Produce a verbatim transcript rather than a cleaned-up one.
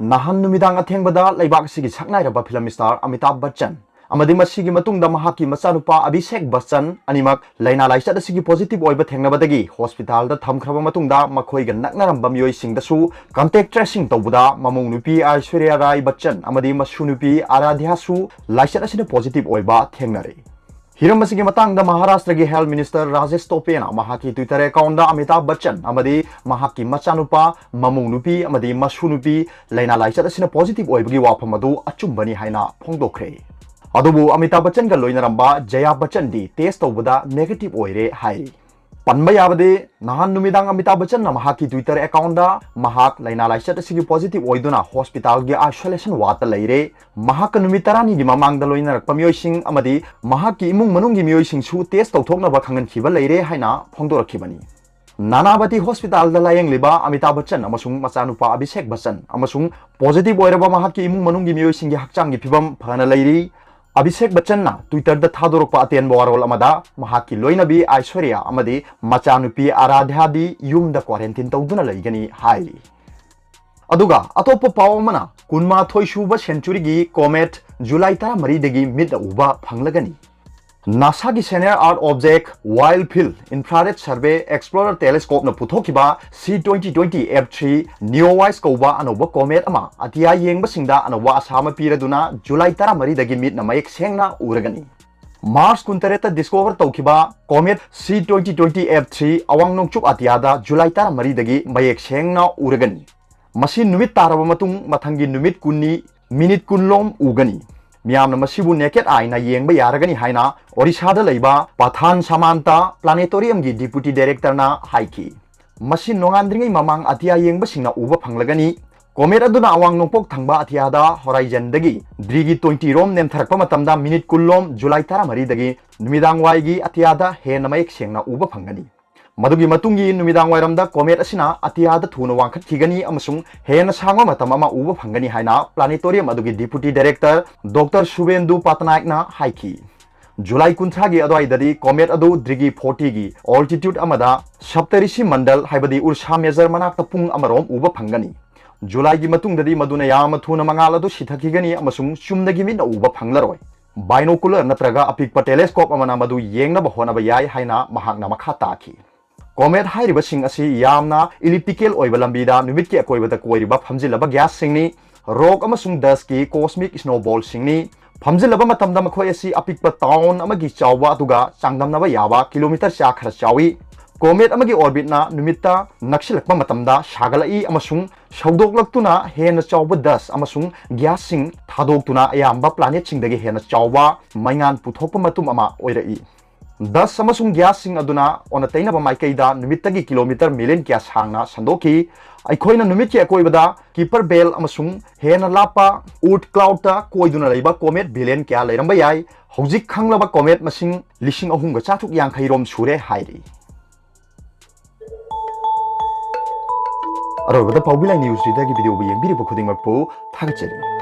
ꯅꯍꯥꯟ ꯅꯨꯃꯤꯗꯥꯡ ꯑꯊꯦꯡꯕꯗ ꯂꯩꯕꯥꯛ ꯑꯁꯤꯒꯤ ꯁꯛꯅꯥꯏꯔꯕ ꯐꯤꯂꯝ ꯁ꯭ꯇꯥꯔ ꯑꯃꯤꯇꯥꯚ ꯕꯆꯟ ꯑꯃꯗꯤ ꯃꯁꯤꯒꯤ ꯃꯇꯨꯡꯗ ꯃꯍꯥꯛꯀꯤ ꯃꯆꯥꯅꯨꯄꯥ ꯑꯕꯤꯁꯦꯛ ꯕꯆꯟ ꯑꯅꯤꯃꯛ ꯂꯥꯏꯅꯥ ꯂꯥꯏꯆꯠ ꯑꯁꯤꯒꯤ ꯄꯣꯖꯤꯇꯤꯚ ꯑꯣꯏꯕ ꯊꯦꯡꯅꯕꯗꯒꯤ ꯍꯣꯁꯄꯤꯇꯥꯜꯗ ꯊꯝꯈ꯭ꯔꯕ ꯃꯇꯨꯡꯗ ꯃꯈꯣꯏꯒ ꯅꯛꯅꯔꯝꯕ ꯃꯤꯑꯣꯏꯁꯤꯡꯗꯁꯨ ꯀꯟꯇꯦꯛ ꯇ꯭ꯔꯦꯁꯤꯡ ꯇꯧꯕꯗ ꯃꯃꯧ ꯅꯨꯄꯤ ꯑꯥꯏꯁ꯭ꯋꯔꯤꯌꯥ ꯔꯥꯏ ꯕꯆꯟ ꯑꯃꯗꯤ ꯃꯁꯨ ꯅꯨꯄꯤ ꯑꯥꯔꯥꯙ꯭ꯌꯥꯁꯨ ꯂꯥꯏꯆꯠ ꯑꯁꯤꯅ ꯄꯣꯖꯤꯇꯤꯚ ꯑꯣꯏꯕ ꯊꯦꯡꯅꯔꯦ꯫ ꯍꯤꯔꯝ ꯑꯁꯤꯒꯤ ꯃꯇꯥꯡꯗ ꯃꯍꯥꯔꯥꯁꯇ꯭ꯔꯒꯤ ꯍꯦꯜꯊ ꯃꯤꯅꯤꯁꯇꯔ ꯔꯥꯖꯦꯁ ꯇꯣꯄꯦꯅ ꯃꯍꯥꯛꯀꯤ ꯇ꯭ꯋꯤꯇꯔ ꯑꯦꯀꯥꯎꯟꯗ ꯑꯃꯤꯇꯥꯚ ꯕꯆꯟ ꯑꯃꯗꯤ ꯃꯍꯥꯛꯀꯤ ꯃꯆꯥꯅꯨꯄꯥ, ꯃꯃꯧ ꯅꯨꯄꯤ ꯑꯃꯗꯤ ꯃꯁꯨ ꯅꯨꯄꯤ ꯂꯥꯏꯅꯥ ꯂꯥꯏꯆꯠ ꯑꯁꯤꯅ ꯄꯣꯖꯤꯇꯤꯚ ꯑꯣꯏꯕꯒꯤ ꯋꯥꯐꯝ ꯑꯗꯨ ꯑꯆꯨꯝꯕꯅꯤ ꯍꯥꯏꯅ ꯐꯣꯡꯗꯣꯛꯈ꯭ꯔꯦ꯫ ꯑꯗꯨꯕꯨ ꯑꯃꯤꯇꯥꯚ ꯕꯆꯟꯒ ꯂꯣꯏꯅꯔꯝꯕ ꯖꯌꯥ ꯕꯆꯟꯗꯤ ꯇꯦꯁ ꯇꯧꯕꯗ ꯅꯦꯒꯦꯇꯤꯚ ꯑꯣꯏꯔꯦ ꯍꯥꯏꯔꯤ꯫ ꯄꯟꯕ ꯌꯥꯕꯗꯤ, ꯅꯍꯥꯟ ꯅꯨꯃꯤꯗꯥꯡ ꯑꯃꯤꯇꯥꯚ ꯕꯆꯟꯅ ꯃꯍꯥꯛꯀꯤ ꯇ꯭ꯋꯤꯇꯔ ꯑꯦꯀꯥꯎꯟꯗ ꯃꯍꯥꯛ ꯂꯥꯏꯅꯥ ꯂꯥꯏꯆꯠ ꯑꯁꯤꯒꯤ ꯄꯣꯖꯤꯇꯤꯚ ꯑꯣꯏꯗꯨꯅ ꯍꯣꯁꯄꯤꯇꯥꯜꯒꯤ ꯑꯥꯏꯁꯣꯂꯦꯁꯟ ꯋꯥꯔꯗꯇ ꯂꯩꯔꯦ, ꯃꯍꯥꯛꯀ ꯅꯨꯃꯤꯠ ꯇꯔꯥꯅꯤꯒꯤ ꯃꯃꯥꯡꯗ ꯂꯣꯏꯅꯔꯛꯄ ꯃꯤꯑꯣꯏꯁꯤꯡ ꯑꯃꯗꯤ ꯃꯍꯥꯛꯀꯤ ꯏꯃꯨꯡ ꯃꯅꯨꯡꯒꯤ ꯃꯤꯑꯣꯏꯁꯤꯡꯁꯨ ꯇꯦꯁ ꯇꯧꯊꯣꯛꯅꯕ ꯈꯪꯍꯟꯈꯤꯕ ꯂꯩꯔꯦ ꯍꯥꯏꯅ ꯐꯣꯡꯗꯣꯔꯛꯈꯤꯕꯅꯤ꯫ ꯅꯥꯅꯥꯕꯇꯤ ꯍꯣꯁꯄꯤꯇꯥꯜꯗ ꯂꯥꯌꯦꯡꯂꯤꯕ ꯑꯃꯤꯇꯥꯚ ꯕꯆꯟ ꯑꯃꯁꯨꯡ ꯃꯆꯥꯅꯨꯄꯥ ꯑꯕꯤꯁꯦꯛ ꯕꯆꯟ ꯑꯃꯁꯨꯡ ꯄꯣꯖꯤꯇꯤꯚ ꯑꯣꯏꯔꯕ ꯃꯍꯥꯛꯀꯤ ꯏꯃꯨꯡ ꯃꯅꯨꯡꯒꯤ ꯃꯤꯑꯣꯏꯁꯤꯡꯒꯤ ꯍꯛꯆꯥꯡꯒꯤ ꯐꯤꯕꯝ ꯐꯅ ꯂꯩꯔꯤ꯫ ꯑꯕꯤꯁꯦꯛ ꯕꯆꯟꯅ ꯇ꯭ꯋꯤꯇꯔꯗ ꯊꯥꯗꯣꯔꯛꯄ ꯑꯇꯦꯟꯕ ꯋꯥꯔꯣꯜ ꯑꯃꯗ ꯃꯍꯥꯛꯀꯤ ꯂꯣꯏꯅꯕꯤ ꯑꯥꯏꯁ꯭ꯋꯔꯤꯌꯥ ꯑꯃꯗꯤ ꯃꯆꯥꯅꯨꯄꯤ ꯑꯥꯔꯥꯙ꯭ꯌꯥꯗꯤ ꯌꯨꯝꯗ ꯀ꯭ꯋꯥꯔꯦꯟꯇꯤꯟ ꯇꯧꯗꯨꯅ ꯂꯩꯒꯅꯤ ꯍꯥꯏꯔꯤ꯫ ꯑꯗꯨꯒ ꯑꯇꯣꯞꯄ ꯄꯥꯎ ꯑꯃꯅ, ꯀꯨꯟꯃꯥꯊꯣꯏ ꯁꯨꯕ ꯁꯦꯟꯆꯨꯔꯤꯒꯤ ꯀꯣꯃꯦꯠ ꯖꯨꯂꯥꯏ ꯇꯔꯥꯃꯔꯤꯗꯒꯤ ꯃꯤꯠꯅ ꯎꯕ ꯐꯪꯂꯒꯅꯤ꯫ ꯅꯥꯁꯥꯒꯤ ꯁꯦꯅꯤꯌꯔ ꯑꯥꯔꯊ ꯑꯣꯕꯖꯦꯛ ꯋꯥꯏꯜꯗ ꯐꯤꯜꯗ ꯏꯟꯐ꯭ꯔꯥꯔꯦꯗ ꯁꯔꯚꯦ ꯑꯦꯛꯁꯄ꯭ꯂꯣꯔꯔ ꯇꯦꯂꯦꯁꯀꯣꯞꯅ ꯄꯨꯊꯣꯛꯈꯤꯕ ꯁꯤ ꯇ꯭ꯋꯦꯟꯇꯤ ꯇ꯭ꯋꯦꯟꯇꯤ ꯑꯦꯐ ꯊ꯭ꯔꯤ ꯅꯤꯑꯣꯋꯥꯏꯁ ꯀꯧꯕ ꯑꯅꯧꯕ ꯀꯣꯃꯦꯠ ꯑꯃ ꯑꯇꯤꯌꯥ ꯌꯦꯡꯕꯁꯤꯡꯗ ꯑꯅꯧꯕ ꯑꯥꯁꯥ ꯑꯃ ꯄꯤꯔꯗꯨꯅ ꯖꯨꯂꯥꯏ ꯇꯔꯥꯃꯔꯤꯗꯒꯤ ꯃꯤꯠꯅ ꯃꯌꯦꯛ ꯁꯦꯡꯅ ꯎꯔꯒꯅꯤ꯫ ꯃꯥꯔꯆ ꯀꯨꯟꯇꯔꯦꯠꯇ ꯗꯤꯁꯀꯣꯚꯔ ꯇꯧꯈꯤꯕ ꯀꯣꯃꯦꯠ ꯁꯤ ꯇ꯭ꯋꯦꯟꯇꯤ ꯇ꯭ꯋꯦꯟꯇꯤ ꯑꯦꯐ ꯊ꯭ꯔꯤ ꯑꯋꯥꯡ ꯅꯣꯡꯆꯨꯞ ꯑꯇꯤꯌꯥꯗ ꯖꯨꯂꯥꯏ ꯇꯔꯥꯃꯔꯤꯗꯒꯤ ꯃꯌꯦꯛ ꯁꯦꯡꯅ ꯎꯔꯒꯅꯤ꯫ ꯃꯁꯤ ꯅꯨꯃꯤꯠ ꯇꯥꯔꯕ ꯃꯇꯨꯡ ꯃꯊꯪꯒꯤ ꯅꯨꯃꯤꯠ ꯀꯨꯟꯅꯤ, ꯃꯤꯅꯤꯠ ꯀꯨꯟꯂꯣꯝ ꯎꯒꯅꯤ꯫ ꯃꯤꯌꯥꯝꯅ ꯃꯁꯤꯕꯨ ꯅꯦꯀꯦꯗ ꯑꯥꯏꯅ ꯌꯦꯡꯕ ꯌꯥꯔꯒꯅꯤ ꯍꯥꯏꯅ ꯑꯣꯔꯤꯁꯥꯗ ꯂꯩꯕ ꯄꯊꯥꯟ ꯁꯃꯥꯟꯇꯥ ꯄ꯭ꯂꯥꯅꯦꯇꯣꯔꯤꯌꯝꯒꯤ ꯗꯤꯄꯨꯇꯤ ꯗꯥꯏꯔꯦꯛꯇꯔꯅ ꯍꯥꯏꯈꯤ꯫ ꯃꯁꯤ ꯅꯣꯡꯉꯥꯟꯗ꯭ꯔꯤꯉꯩ ꯃꯃꯥꯡ ꯑꯇꯤꯌꯥ ꯌꯦꯡꯕꯁꯤꯡꯅ ꯎꯕ ꯐꯪꯂꯒꯅꯤ꯫ ꯀꯣꯃꯦꯠ ꯑꯗꯨꯅ ꯑꯋꯥꯡ ꯅꯣꯡꯄꯣꯛ ꯊꯪꯕ ꯑꯇꯤꯌꯥꯗ ꯍꯣꯔꯥꯏꯖꯟꯗꯒꯤ ꯗꯤꯒ꯭ꯔꯤ ꯇ꯭ꯋꯦꯟꯇꯤ ꯔꯣꯝ ꯅꯦꯝꯊꯔꯛꯄ ꯃꯇꯝꯗ ꯃꯤꯅꯤꯠ ꯀꯨꯟꯂꯣꯝ ꯖꯨꯂꯥꯏ ꯇꯔꯥꯃꯔꯤꯗꯒꯤ ꯅꯨꯃꯤꯗꯥꯡꯋꯥꯏꯒꯤ ꯑꯇꯤꯌꯥꯗ ꯍꯦꯟꯅ ꯃꯌꯦꯛ ꯁꯦꯡꯅ ꯎꯕ ꯐꯪꯒꯅꯤ꯫ ꯃꯗꯨꯒꯤ ꯃꯇꯨꯡꯒꯤ ꯅꯨꯃꯤꯗꯥꯡ ꯋꯥꯏꯔꯝꯗ ꯀꯣꯃꯦꯠ ꯑꯁꯤꯅ ꯑꯇꯤꯌꯥꯗ ꯊꯨꯅ ꯋꯥꯡꯈꯠꯈꯤꯒꯅꯤ ꯑꯃꯁꯨꯡ ꯍꯦꯟꯅ ꯁꯥꯡꯕ ꯃꯇꯝ ꯑꯃ ꯎꯕ ꯐꯪꯒꯅꯤ ꯍꯥꯏꯅ ꯄ꯭ꯂꯥꯅꯦꯇꯣꯔꯤꯌꯝ ꯑꯗꯨꯒꯤ ꯗꯤꯄꯨꯇꯤ ꯗꯥꯏꯔꯦꯛꯇꯔ ꯗꯣꯛꯇꯔ ꯁꯨꯕꯦꯟꯗꯨ ꯄꯥꯇꯅꯥꯏꯛꯅ ꯍꯥꯏꯈꯤ꯫ ꯖꯨꯂꯥꯏ ꯀꯨꯟꯊ꯭ꯔꯥꯒꯤ ꯑꯗꯨꯋꯥꯏꯗꯗꯤ ꯀꯣꯃꯦꯠ ꯑꯗꯨ ꯗꯤꯒ꯭ꯔꯤ ꯐꯣꯔꯇꯤꯒꯤ ꯑꯣꯜꯇꯤꯇ꯭ꯌꯨꯗ ꯑꯃꯗ ꯁꯞꯇꯔꯤꯁꯤ ꯃꯟꯗꯜ, ꯍꯥꯏꯕꯗꯤ ꯎꯔꯁꯥ ꯃꯦꯖꯔ ꯃꯅꯥꯛꯇ ꯄꯨꯡ ꯑꯃꯔꯣꯝ ꯎꯕ ꯐꯪꯒꯅꯤ꯫ ꯖꯨꯂꯥꯏꯒꯤ ꯃꯇꯨꯡꯗꯗꯤ ꯃꯗꯨꯅ ꯌꯥꯝꯅ ꯊꯨꯅ ꯃꯉꯥꯜ ꯑꯗꯨ ꯁꯤꯊꯈꯤꯒꯅꯤ ꯑꯃꯁꯨꯡ ꯆꯨꯝꯅꯒꯤ ꯃꯤꯠꯅ ꯎꯕ ꯐꯪꯂꯔꯣꯏ꯫ Binocular ꯅꯠꯇ꯭ꯔꯒ ꯑꯄꯤꯛꯄ telescope ꯑꯃꯅ ꯃꯗꯨ ꯌꯦꯡꯅꯕ ꯍꯣꯠꯅꯕ ꯌꯥꯏ ꯍꯥꯏꯅ ꯃꯍꯥꯛꯅ ꯃꯈꯥ ꯇꯥꯈꯤ꯫ Comet ꯍꯥꯏꯔꯤꯕꯁꯤꯡ ꯑꯁꯤ ꯌꯥꯝꯅ elliptical ꯑꯣꯏꯕ ꯂꯝꯕꯤꯗ ꯅꯨꯃꯤꯠꯀꯤ ꯑꯀꯣꯏꯕꯗ ꯀꯣꯏꯔꯤꯕ ꯐꯝꯖꯤꯜꯂꯕ gasꯁꯤꯡꯅꯤ꯫ Rock ꯑꯃꯁꯨꯡ dustꯀꯤ cosmic snowballꯁꯤꯡꯅꯤ꯫ ꯐꯝꯖꯤꯜꯂꯕ ꯃꯇꯝꯗ ꯃꯈꯣꯏ ꯑꯁꯤ ꯑꯄꯤꯛꯄ town ꯑꯃꯒꯤ ꯆꯥꯎꯕ ꯑꯗꯨꯒ ꯆꯥꯡꯗꯝꯅꯕ ꯌꯥꯕ ꯀꯤꯂꯣꯃꯤꯇꯔ ꯆꯥ ꯈꯔ ꯆꯥꯎꯏ꯫ Comet ꯑꯃꯒꯤ orbitꯅ ꯅꯨꯃꯤꯠꯇ ꯅꯛꯁꯤꯜꯂꯛꯄ ꯃꯇꯝꯗ ꯁꯥꯒꯠꯂꯛꯏ ꯑꯃꯁꯨꯡ ꯁꯧꯗꯣꯛꯂꯛꯇꯨꯅ ꯍꯦꯟꯅ ꯆꯥꯎꯕ dust ꯑꯃꯁꯨꯡ gasꯁꯤꯡ ꯊꯥꯗꯣꯛꯇꯨꯅ ꯑꯌꯥꯝꯕ planetꯁꯤꯡꯗꯒꯤ ꯍꯦꯟꯅ ꯆꯥꯎꯕ ꯃꯩꯉꯥꯟ ꯄꯨꯊꯣꯛꯄ ꯃꯇꯨꯝ ꯑꯃ ꯑꯣꯏꯔꯛꯏ꯫ Dust ꯑꯃꯁꯨꯡ gasꯁꯤꯡ ꯑꯗꯨꯅ ꯑꯣꯟꯅ ꯇꯩꯅꯕ ꯃꯥꯏꯀꯩꯗ ꯅꯨꯃꯤꯠꯇꯒꯤ ꯀꯤꯂꯣꯃꯤꯇꯔ million ꯀꯌꯥ ꯁꯥꯡꯅ ꯁꯟꯗꯣꯛꯈꯤ꯫ ꯑꯩꯈꯣꯏꯅ ꯅꯨꯃꯤꯠꯀꯤ ꯑꯀꯣꯏꯕꯗ Kuiper Belt ꯑꯃꯁꯨꯡ ꯍꯦꯟꯅ ꯂꯥꯞꯄ Oort cloudꯇ ꯀꯣꯏꯗꯨꯅ ꯂꯩꯕ comet billion ꯀꯌꯥ ꯂꯩꯔꯝꯕ ꯌꯥꯏ꯫ ꯍꯧꯖꯤꯛ ꯈꯪꯂꯕ comet ꯃꯁꯤꯡ ꯂꯤꯁꯤꯡ ꯑꯍꯨꯝꯒ ꯆꯥꯇ꯭ꯔꯨꯛ ꯌꯥꯡꯈꯩ ꯔꯣꯝ ꯁꯨꯔꯦ ꯍꯥꯏꯔꯤ꯫ ꯑꯔꯣꯏꯕꯗ ꯄꯥꯎꯕꯤ ꯂꯥꯏ news readerꯒꯤ videoꯕꯨ ꯌꯦꯡꯕꯤꯔꯤꯕ ꯈꯨꯗꯤꯡꯃꯛꯄꯨ ꯊꯥꯒꯠꯆꯔꯤ꯫